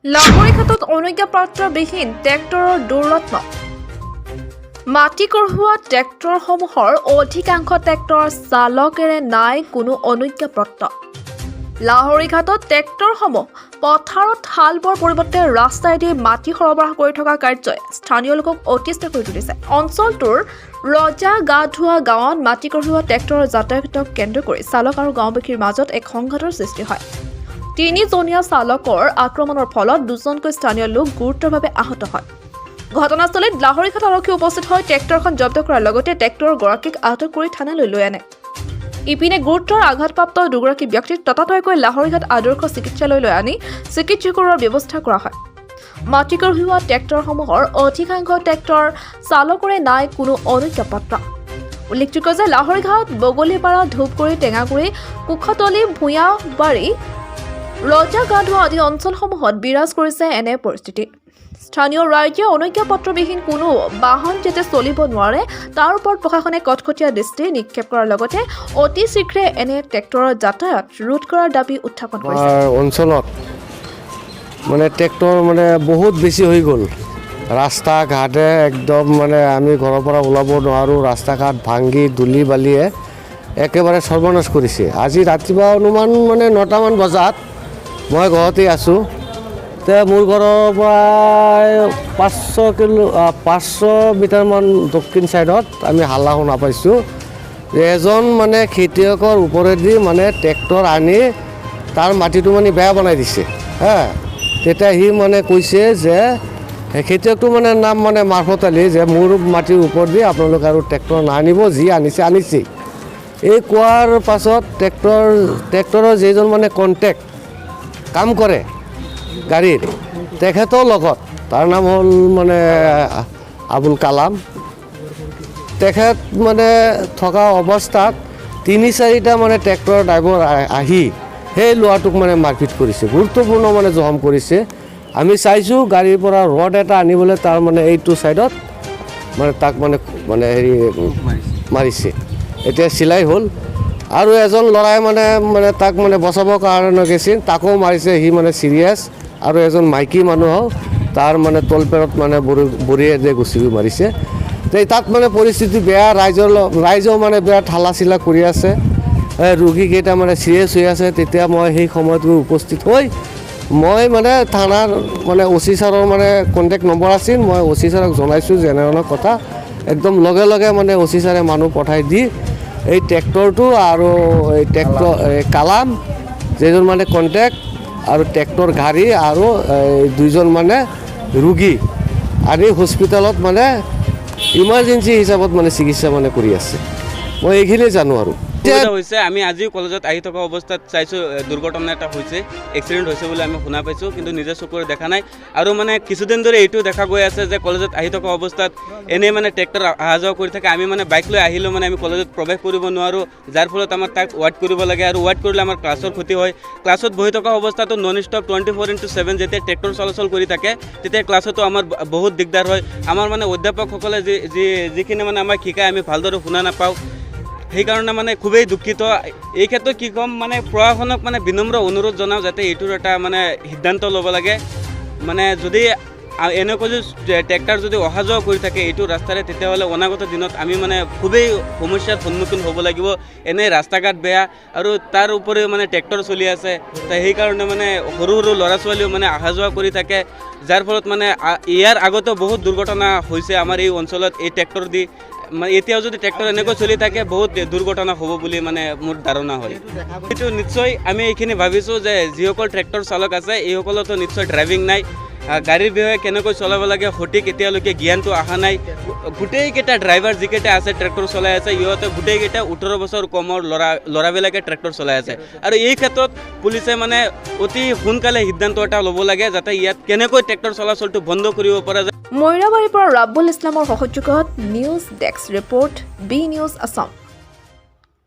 লাহৰীঘাটত অনুজ্ঞাপত্ৰবিহীন ট্ৰেক্টৰৰ দৌৰাত্ম্য। মাটি কঢ়িওৱা ট্ৰেক্টৰসমূহৰ অধিকাংশ ট্ৰেক্টৰ চালকেৰে নাই কোনো অনুজ্ঞাপত্ৰ। লাহৰীঘাটত ট্ৰেক্টৰসমূহ পথাৰত হাল বোৱাৰ পৰিৱৰ্তে ৰাস্তাইদি মাটি সৰবৰাহ কৰি থকা কাৰ্যই স্থানীয় লোকক অতিষ্ঠ কৰি তুলিছে। অঞ্চলটোৰ ৰজা গা ধোৱা গাঁৱত মাটি কঢ়িওৱা ট্ৰেক্টৰৰ যাতায়াতক কেন্দ্ৰ কৰি চালক আৰু গাঁওবাসীৰ মাজত এক সংঘাতৰ সৃষ্টি হয়। তিনিজনীয়া চালকৰ আক্ৰমণৰ ফলত দুজনকৈ স্থানীয় লোক গুৰুতৰভাৱে আহত হয়। ঘটনাস্থলীত লাহৰীঘাট আৰক্ষী উপস্থিত হৈ ট্ৰেক্টৰখন জব্দ কৰাৰ লগতে ট্ৰেক্টৰৰ গৰাকীক আটক কৰি থানালৈ লৈ আনে। ইপিনে গুৰুতৰ আঘাতপ্ৰাপ্ত দুগৰাকী ব্যক্তিক ততাতৈয়াকৈ লাহৰীঘাট আদৰ্শ চিকিৎসালয়লৈ আনি চিকিৎসা কৰোৱাৰ ব্যৱস্থা কৰা হয়। মাটি কঢ়িওৱা ট্ৰেক্টৰসমূহৰ অধিকাংশ ট্ৰেক্টৰ চালকৰে নাই কোনো অনুজ্ঞাপত্ৰ। উল্লেখযোগ্য যে লাহৰীঘাট, বগলীপাৰা, ধূপগুৰি, টেঙাগুৰি, কুশতলি, ভূঞাবাৰী, ৰজা গাধোৱা আদি অঞ্চলসমূহত বিৰাজ কৰিছে এনে পৰিস্থিতি। স্থানীয় ৰাইজে অনুজ্ঞাপত্ৰবিহীন কোনো বাহন যাতে চলিব নোৱাৰে, তাৰ ওপৰত প্ৰশাসনে কটকটীয়া দৃষ্টি নিক্ষেপ কৰাৰ লগতে অতি শীঘ্ৰে এনে ট্ৰেক্টৰৰ যাতায়াত ৰোধ কৰাৰ দাবী উত্থাপন কৰিছে। আমাৰ অঞ্চলত মানে ট্ৰেক্টৰ মানে বহুত বেছি হৈ গ'ল। ৰাস্তা ঘাটে একদম মানে আমি ঘৰৰ পৰা ওলাব নোৱাৰোঁ। ৰাস্তা ঘাট ভাঙি ধূলি বালিয়ে একেবাৰে সৰ্বনাশ কৰিছে। আজি ৰাতিপুৱা অনুমান মানে 9টামান বজাত মই ঘৰতেই আছোঁ। তে মোৰ ঘৰৰ পৰাই 500 মিটাৰমান দক্ষিণ ছাইডত আমি হাল্লা শুনা পাইছোঁ যে এজন মানে খেতিয়কৰ ওপৰেদি মানে ট্ৰেক্টৰ আনি তাৰ মাটিটো মানে বেয়া বনাই দিছে। হা, তেতিয়া সি মানে কৈছে যে সেই খেতিয়কটো মানে নাম মানে মাৰফত আলী, যে মোৰ মাটিৰ ওপৰত দি আপোনালোকে আৰু ট্ৰেক্টৰ নানিব, যি আনিছে আনিছে। এই কোৱাৰ পাছত ট্ৰেক্টৰৰ যিজন মানে কণ্টেক্ট কাম কৰে গাড়ীৰ, তেখেতৰ লগত, তাৰ নাম হ'ল মানে আবুল কালাম, তেখেত মানে থকা অৱস্থাত তিনি চাৰিটা মানে ট্ৰেক্টৰ ড্ৰাইভাৰ আহি সেই ল'ৰাটোক মানে মাৰপিট কৰিছে, গুৰুত্বপূৰ্ণ মানে জখম কৰিছে। আমি চাইছোঁ, গাড়ীৰ পৰা ৰড এটা আনিবলৈ তাৰ মানে এইটো ছাইডত মানে তাক মানে মানে হেৰি মাৰিছে। এতিয়া চিলাই হ'ল। আৰু এজন ল'ৰাই মানে মানে তাক মানে বচাবৰ কাৰণে গৈছিল, তাকো মাৰিছে, সি মানে চিৰিয়াছ। আৰু এজন মাইকী মানুহক তাৰ মানে তলপেৰত মানে বৰিয়ে যে গুচি মাৰিছে। তে তাত মানে পৰিস্থিতি বেয়া। ৰাইজেও মানে বিৰাট হালা চিলা কৰি আছে। এই ৰোগীকেইটা মানে চিৰিয়াছ হৈ আছে। তেতিয়া মই সেই সময়ত গৈ উপস্থিত হৈ মই মানে থানাৰ মানে অ' চি ছাৰৰ মানে কণ্টেক্ট নম্বৰ আছিল, মই অ' চি ছাৰক জনাইছোঁ যে এনেধৰণৰ কথা। একদম লগে লগে মানে অ' চি ছাৰে মানুহ পঠাই দি এই ট্ৰেক্টৰটো আৰু এই ট্ৰেক্টৰ এই কালাম যিজন মানে কণ্টেক্ট আৰু ট্ৰেক্টৰ গাড়ী আৰু এই দুইজন মানে ৰোগী আনি হস্পিটেলত মানে ইমাৰ্জেঞ্চি হিচাপত মানে চিকিৎসা মানে কৰি আছে। মই এইখিনিয়ে জানো আৰু এতিয়া। অসুবিধা হৈছে। আমি আজিও কলেজত আহি থকা অৱস্থাত চাইছোঁ, দুৰ্ঘটনা এটা হৈছে, এক্সিডেণ্ট হৈছে বুলি আমি শুনা পাইছোঁ, কিন্তু নিজে চকুৰে দেখা নাই। আৰু মানে কিছুদিন ধৰি এইটো দেখা গৈ আছে যে কলেজত আহি থকা অৱস্থাত এনেই মানে ট্ৰেক্টৰ অহা যোৱা কৰি থাকে। আমি মানে বাইক লৈ আহিলেও মানে আমি কলেজত প্ৰৱেশ কৰিব নোৱাৰোঁ, যাৰ ফলত আমাৰ তাক ৱেইট কৰিব লাগে আৰু ৱেইট কৰিলে আমাৰ ক্লাছৰ ক্ষতি হয়। ক্লাছত বহি থকা অৱস্থাতো নন ষ্টপ 24x7 যেতিয়া ট্ৰেক্টৰ চলাচল কৰি থাকে, তেতিয়া ক্লাছতো আমাৰ বহুত দিগদাৰ হয়। আমাৰ মানে অধ্যাপকসকলে যি যি যিখিনি মানে আমাক শিকায়, আমি ভালদৰে শুনা নাপাওঁ। সেইকাৰণে মানে খুবেই দুখিত। এই ক্ষেত্ৰত কি ক'ম, মানে প্ৰশাসনক মানে বিনম্ৰ অনুৰোধ জনাওঁ যাতে এইটোৰ এটা মানে সিদ্ধান্ত ল'ব লাগে। মানে যদি এনেকৈ যদি ট্ৰেক্টৰ যদি অহা যোৱা কৰি থাকে এইটো ৰাস্তাৰে, তেতিয়াহ'লে অনাগত দিনত আমি মানে খুবেই সমস্যাৰ সন্মুখীন হ'ব লাগিব। এনেই ৰাস্তা ঘাট বেয়া আৰু তাৰ উপৰিও মানে ট্ৰেক্টৰ চলি আছে। সেইকাৰণে মানে সৰু সৰু ল'ৰা ছোৱালীও মানে অহা যোৱা কৰি থাকে, যাৰ ফলত মানে ইয়াৰ আগতেও বহুত দুৰ্ঘটনা হৈছে আমাৰ এই অঞ্চলত এই ট্ৰেক্টৰ দি। মানে এতিয়াও যদি ট্ৰেক্টৰ এনেকৈ চলি থাকে, বহুত দুৰ্ঘটনা হ'ব বুলি মানে মোৰ ধাৰণা হয়। এইটো নিশ্চয় আমি এইখিনি ভাবিছোঁ যে যিসকল ট্ৰেক্টৰ চালক আছে, এইসকলতো নিশ্চয় ড্ৰাইভিং নাই, গাড়ীৰ বিষয়ে কেনেকৈ চলাব লাগে সঠিক এতিয়ালৈকে জ্ঞানটো অহা নাই। গোটেইকেইটা ড্ৰাইভাৰ যিকেইটা আছে, ট্ৰেক্টৰ চলাই আছে, ইহঁতে গোটেইকেইটা 18 বছৰ কমৰ ল'ৰাবিলাকে ট্ৰেক্টৰ চলাই আছে। আৰু এই ক্ষেত্ৰত পুলিচে মানে অতি সোনকালে সিদ্ধান্ত এটা ল'ব লাগে, যাতে ইয়াত কেনেকৈ ট্ৰেক্টৰ চলাচলটো বন্ধ কৰিব পৰা যায়। মৈৰাবাৰীৰ পৰা ৰাব্বুল ইছলামৰ সহযোগত news desk report, B news Assam.